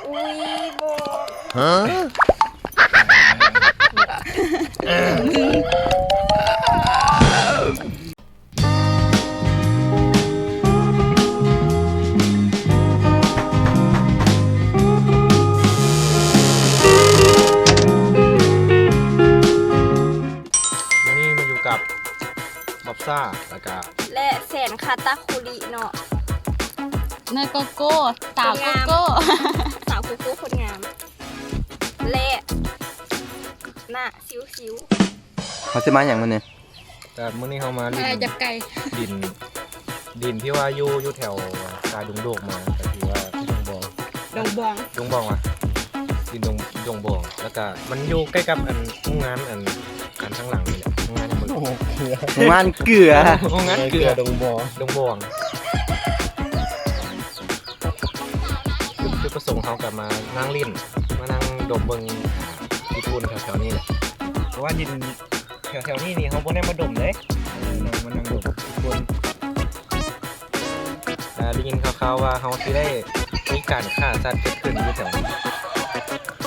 ອຸຍ ບໍ່ ຮະ? ມື້ນີ້ມາຢູ່ກັບບັອບຊາ ແລ້ວກະ ແລະ ແສນຄາຕາຄຸລິເນາະ ນ້ອຍໂກໂກ້ ສາວໂກໂກ້ ສາວໂກໂກ້ຄົນງາມ ແລະ ນາຊິວໆ. ເຮົາຊິມາຫຍັງມື້ນີ້? ກະມື້ນີ້ເຮົາມາຫຼິ້ນ ມາຈັບໄກ່ ດິນ ດິນທີ່ວ່າຢູ່ ຢູ່ແຖວຊາຍດົງໂດກມາ ກະຖືວ່າດົງບອງ ດົງບອງ ດົງບອງຫວາ? ດິນດົງ ດົງບອງ ແລ້ວກະມັນຢູ່ໃກ້ກັບອັນໂຮງງານ ອັນ ອັນທາງຫຼັງນີ້ແຫຼະ ໂຮງງານຫຍັງບໍ່? ໂຮງງານເກືອ ໂຮງງານເກືອ ດົງບອງ ດົງບອງ. ຈຸດປະສົງເຮົາກະມານັ່ງຫຼິ້ນ ມານັ່ງດົມເບິ່ງ ອ່າ ຂີ້ຝຸ່ນແຖວໆນີ້ແຫຼະ ເພາະວ່າດິນແຖວໆນີ້ນີ້ເຮົາບໍ່ໄດ້ມາດົມເດ້ ເອີ ມານັ່ງດົມຂີ້ຝຸ່ນ. ອ່າ ໄດ້ຍິນຂ່າວໆວ່າເຮົາຊິໄດ້ມີການຂ້າສັດເກີດຂຶ້ນຢູ່ແຖວນີ້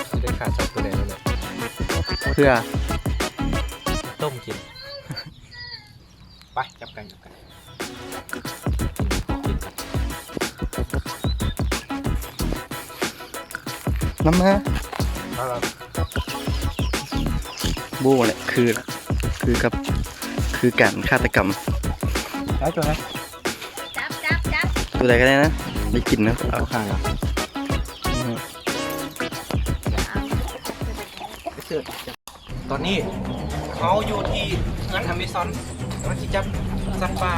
ຊິໄດ້ຂ້າສັດໂຕໃດແລ້ວແຫຼະ ເພື່ອຕົ້ມກິນ. ໄປ ຈັບກັນ ຈັບກັນ ນຳມາ ເອົາລະ ໂບ້ແຫຼະ ຄືລະ ຄືກັບ ຄືການຄາດຕະກຳ. ໄດ້ໂຕນັ້ນ ຈັບ ຈັບ ຈັບ ໂຕໃດກະໄດ້ນະ ໄດ້ກິນນະ ເອົາຂ້າງເອົາ. ອືຮຶ. ຕອນນີ້ເຮົາຢູ່ທີ່ເຮືອນອາເມຊອນ ກຳລັງຊິຈັບສັດປ່າ.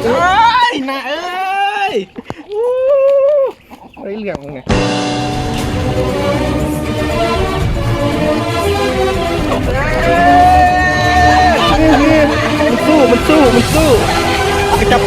ເອີຍ ນາເອີຍ ບໍ່ໄດ້ເລື່ອງເລີຍ. ມັນສູ້ ມັນສູ້ ມັນສູ້ ກະຈັບ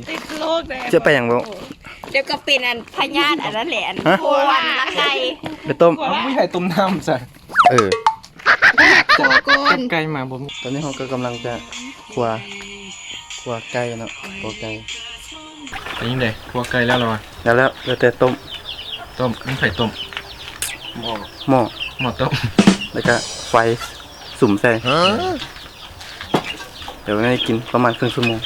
ຕິດໂລກແດ່ ຈະໄປຫຍັງບໍ່? ດຽວກະເປັນອັນພະຍາດອັນນັ້ນແຫຼະ ອັນ ຮະ? ໂຄອັນລະໄກ່ ໄປຕົ້ມ ເອົາ ມີໃຜຕົ້ມນ້ຳຊະ ເອີ ຈັບ ຈັບໄກ່ມາບໍ່ມີ. ຕອນນີ້ເຮົາກະກຳລັງຈະຂົ້ວ ຂົ້ວໄກ່ເນາະ ຂົ້ວໄກ່. ເປັນຈັ່ງໃດ? ຂົ້ວໄກ່ແລ້ວລະຫວາ? ແລ້ວ ແລ້ວ ແລ້ວແຕ່ຕົ້ມ ຕົ້ມ ມີໃຜຕົ້ມ? ໝໍ້ ໝໍ້ ໝໍ້ຕົ້ມ ແລ້ວກະໄຟສຸມໃສ່ ຮະ? ດຽວໄດ້ກິນປະມານເຄິ່ງຊົ່ວໂມງ.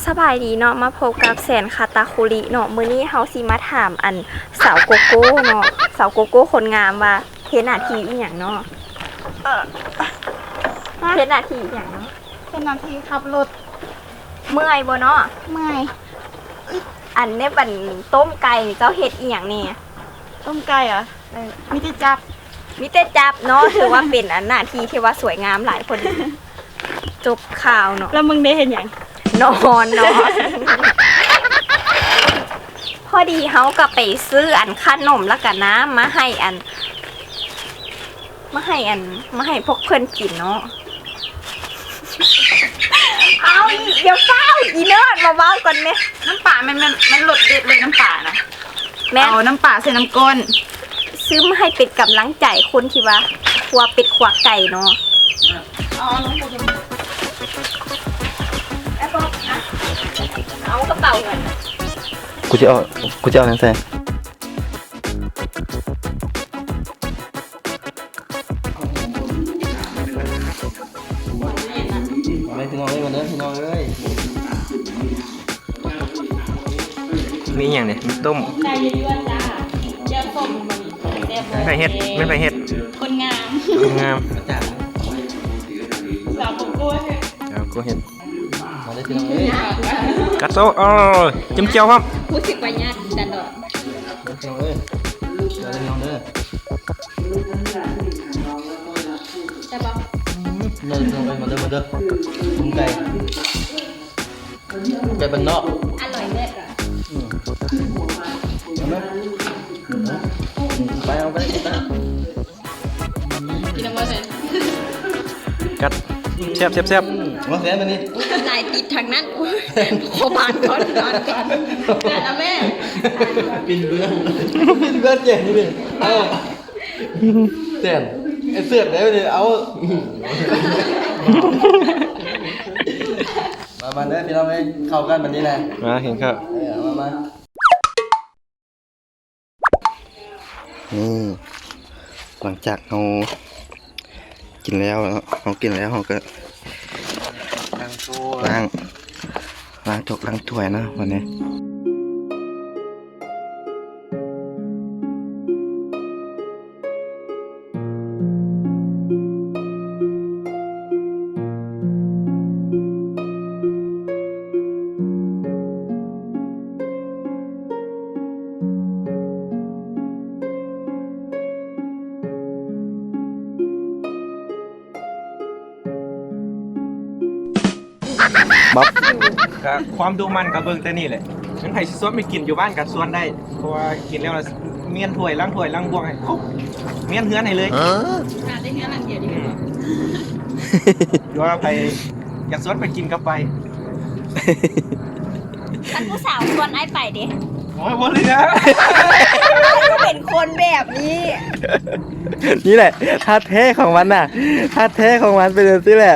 ສະບາຍດີເນາະ ມາພົບກັບແສນຄາຕາຄຸລິເນາະ. ມື້ນີ້ເຮົາຊິມາຖາມອັນສາວໂກໂກ້ເນາະ ສາວໂກໂກ້ຄົນງາມວ່າເຮັດໜ້າທີ່ອີ່ຫຍັງເນາະ? ເອີ ເຮັດໜ້າທີ່ອີ່ຫຍັງເນາະ? ເຮັດໜ້າທີ່ຂັບລົດ. ເມື່ອຍບໍ່ເນາະ? ເມື່ອຍ. ອັນແນບອັນຕົ້ມໄກ່ນີ້ເຈົ້າເຮັດອີ່ຫຍັງແດ່? ຕົ້ມໄກ່ຫວາ? ເອີ ມີແຕ່ຈັບ ມີແຕ່ຈັບເນາະ ຖືວ່າເປັນອັນໜ້າທີ່ທີ່ວ່າສວຍງາມຫຼາຍພໍດີ. ຈົບຂ່າວເນາະ. ແລ້ວມຶງໄດ້ເຮັດຫຍັງ? ນອນເນາະ. ພໍດີເຮົາກະໄປຊື້ອັນຂະໜົມແລ້ວກະນ້ຳມາໃຫ້ອັນ ມາໃຫ້ອັນ ມາໃຫ້ພວກເພິ່ນກິນເນາະ. ເອົາ ຢ່າຟ້າວ ອີເນີດ ມາເວົ້າກ່ອນແມະ. ນ້ຳປາແມ່ນ ແມ່ນ ແມ່ນລົດເດັດເລີຍ ນ້ຳປານະ. ແມ່ນ ເອົານ້ຳປາໃສ່ນ້ຳກ້ອນ ຊື້ມາໃຫ້ເປັນກຳລັງໃຈຄົນທີ່ວ່າຄົວເປັດຄົວໄກ່ເນາະ. ເອົາ ເອົາກະເປົາເງິນ ກູຈະເອົາ ກູຈະເອົາຫຍັງໃສ່? ມາເດີພີ່ນ້ອງເອີຍ ມາເດີພີ່ນ້ອງເອີຍ. ມີຫຍັງນີ້? ມີຕົ້ມ ແຈ່ວສົ້ມ. ແມ່ນໃຜເຮັດ? ແມ່ນໃຜເຮັດ? ຄົນງາມ ຄົນງາມ. ສາວໂກໂກ້ເຮັດ ສາວໂກໂກ້ເຮັດ. ມາເດີພີ່ນ້ອງເອີຍ. ກັດໂຊ ເອີ ຈິ້ມແຈ່ວພ້ອມ. ຮູ້ສຶກວ່າຍາກຕະຫຼອດ ພີ່ນ້ອງເອີຍ. ມາເດີພີ່ນ້ອງເດີ ແຊບບໍ່? ມາເດີພີ່ນ້ອງເອີຍ ມາເດີ ມາເດີ. ຕົ້ມໄກ່ ໄກ່ບ້ານນອກ ອະລ່ອຍເລີດ. ອືມ ເອົາມາ. ໄປເອົາໄປ ກິນນ້ຳບໍ່ແຊນ ກັດ ແຊບໆໆ ບໍ່ແຊນອັນນີ້ ຫຼາຍຕິດທາງນັ້ນ ໂອ້ຍ ຂໍບານກ່ອນ ບານກ່ອນ ແມ່ນລະແມ່ ປິ່ນເບື້ອງ ປິ່ນເບື້ອງເກັ່ງຢູ່ນີ້ ເອົາ ແຊນ ໄອ້ເສືອດໄດ້ເລີຍ ເອົາ ມາ ມາເດີພີ່ນ້ອງເອີຍ ເຂົ້າກັນບັດນີ້ນະ ມາກິນເຂົ້າ ເອີ ເອົາມາ ມາ. ນີ້ ຫຼັງຈາກເຮົາກິນແລ້ວເນາະ ເຮົາກິນແລ້ວເຮົາກໍລ້າງ ລ້າງຈົກລ້າງຖ້ວຍເນາະບັດນີ້. ບັບ ກະຄວາມດຸໝັ່ນກະເບິ່ງແຕ່ນີ້ແຫຼະ ແມ່ນໃຜຊິຊວນໄປກິນຢູ່ບ້ານກະຊວນໄດ້ ເພາະວ່າກິນແລ້ວລະມ້ຽນຖ້ວຍ ລ້າງຖ້ວຍ ລ້າງບ່ວງໃຫ້ຄົບ ມ້ຽນເຮືອນໃຫ້ເລີຍ ຫາແຕ່ເຮືອນຫຼັງດຽວນີ້ ອືມ ຫຼືວ່າໃຜຢາກຊວນໄປກິນກະໄປ ຄັນຜູ້ສາວຊວນອ້າຍໄປເດ? ໂອ້ຍ ບໍ່ເຫຼືອ ອ້າຍກໍເປັນຄົນແບບນີ້ ນີ້ແຫຼະ ທ່າແທ້ຂອງມັນນະ ທ່າແທ້ຂອງມັນເປັນຈັ່ງຊີ້ແຫຼະ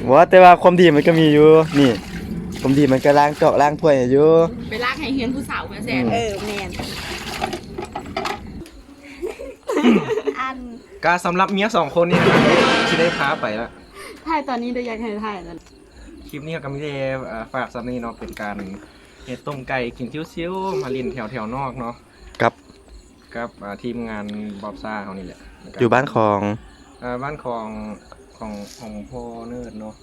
ບໍ່ ແຕ່ວ່າຄວາມດີມັນກໍມີຢູ່ ນີ້ ຄວາມດີມັນກໍລ້າງຈອກລ້າງຖ້ວຍຢູ່ ໄປລ້າງໃຫ້ເຮືອນຜູ້ສາວເພື່ອແຊນ ອືມ ເອີ ແມ່ນ ອັນ ກະສຳລັບເມຍສອງຄົນນີ້ ຊິໄດ້ພາໄປລະ ຖ່າຍຕອນນີ້ເດີ ຢາກໃຫ້ຖ່າຍຕອນ ຄລິບນີ້ກໍມີແຕ່ ເອີ ຝາກສ່ຳນີ້ເນາະ ເປັນການເຮັດຕົ້ມໄກ່ກິນຊິວໆ ມາຫຼິ້ນແຖວໆນອກເນາະ ກັບ ກັບ ເອີ ທີມງານບອບຊາເຮົານີ້ແຫຼະ ຢູ່ບ້ານຂອງ ເອີ ບ້ານຂອງ ຂອງ ຂອງພໍ່ເນີດເນາະ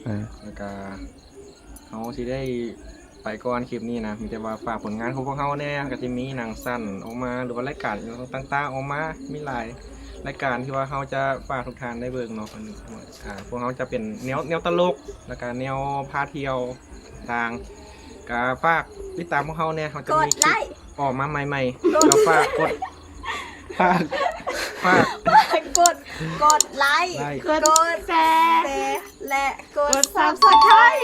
ເອີ ແລ້ວກະເຮົາຊິໄດ້ໄປກ່ອນ ຄລິບນີ້ນະ ມີແຕ່ວ່າຝາກຜົນງານຂອງພວກເຮົາແດ່ ກະຊິມີໜັງສັ້ນອອກມາ ຫຼືວ່າລາຍການຕ່າງໆອອກມາ ມີຫຼາຍລາຍການທີ່ວ່າເຮົາຈະຝາກທຸກທ່ານໄດ້ເບິ່ງເນາະ ອ່າ ພວກເຮົາຈະເປັນແນວ ແນວຕະຫຼົກ ແລ້ວກະແນວພາທ່ຽວຕ່າງ ກະຝາກຕິດຕາມພວກເຮົາແດ່ ເຮົາຈະມີຄລິບອອກມາໃໝ່ໆ ກໍຝາກກົດ ຝາກ ຝາກ ຝາກກົດ ກົດໄລ ໄລ ກົດແຊ ແຊ ແລະ ກົດ Subscribe